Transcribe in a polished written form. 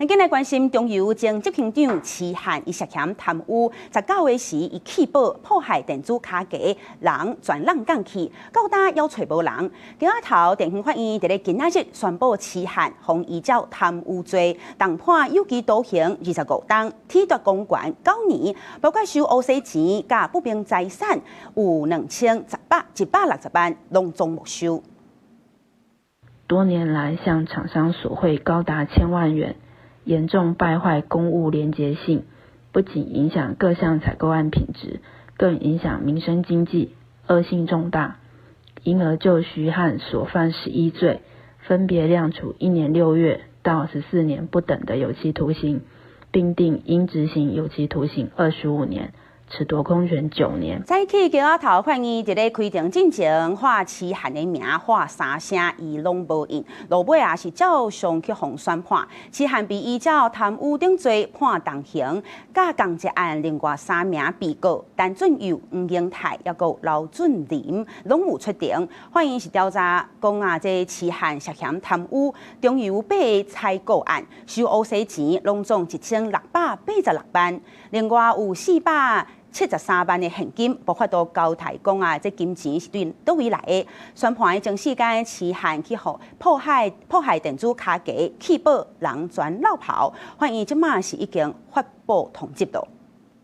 咱緊來關心中油前執行長徐漢，伊涉嫌貪污，19月時伊棄保破壞電子卡價，人全挵港去，到今猶揣無人。今仔頭地方法院佇咧今仔日宣布徐漢予依照貪污罪，重判有期徒刑25冬，褫奪公權9年，包括收烏西錢佮不明財產有2160萬，攏總沒收。多年來向廠商索賄高達千萬元，嚴重敗壞公務廉潔性，不僅影響各項採購案品質，更影響民生經濟，惡性重大。因而就徐漢所犯11罪，分別量處1年6月到14年不等的有期徒刑，並定應執行有期徒刑25年，褫奪公權9年。早起橋仔頭法院佇咧開庭進前，喊徐漢的名喊三聲，伊攏無應。落尾也是照常去予宣判。徐漢被依照貪污等罪判重刑，佮仝一案另外三名被告陳俊佑、黃英泰，抑閣劉俊林，攏有出庭。法院是調查講啊，這徐漢涉嫌貪污中油八个採購案，收烏西錢攏總1686萬，另外有473萬的現金，無法度交代講啊，這金錢是對佗位來的。宣判的前時間，徐漢去予破壞電子卡價，棄保人全落跑，法院這馬是已經發布通緝囉。